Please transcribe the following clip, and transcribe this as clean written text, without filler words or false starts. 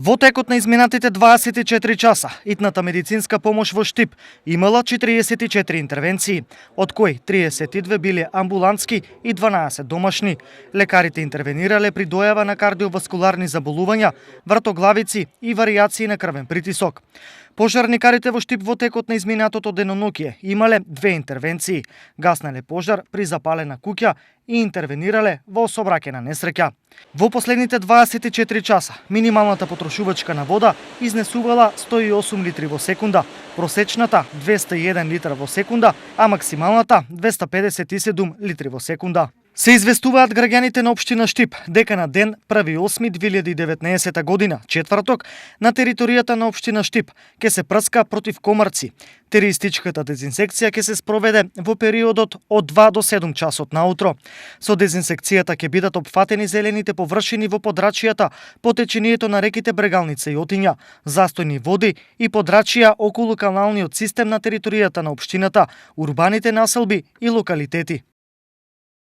Во текот на изминатите 24 часа, итната медицинска помош во Штип имала 44 интервенции, од кои 32 биле амбулантски и 12 домашни. Лекарите интервенирале при дојава на кардиоваскуларни заболувања, вратоглавици и варијации на крвен притисок. Пожарникарите во Штип во текот на изминатото деноноќие имале 2 интервенции. Гаснале пожар при запалена куќа и интервенирале во сообраќајна несреќа. Во последните 24 часа минималната потрошувачка на вода изнесувала 108 литри во секунда, просечната 201 литра во секунда, а максималната 257 литри во секунда. Се известуваат граѓаните на општина Штип дека на ден 1.8.2019 година, четврток, на територијата на општина Штип ќе се прска против комарци. Терористичката дезинсекција ќе се спроведе во периодот од 2 до 7 часот наутро. Со дезинсекцијата ќе бидат опфатени зелените површини во подрачјата по течението на реките Брегалница и Отиња, застојни води и подрачја околу каналниот систем на територијата на општината, урбаните населби и локалитети.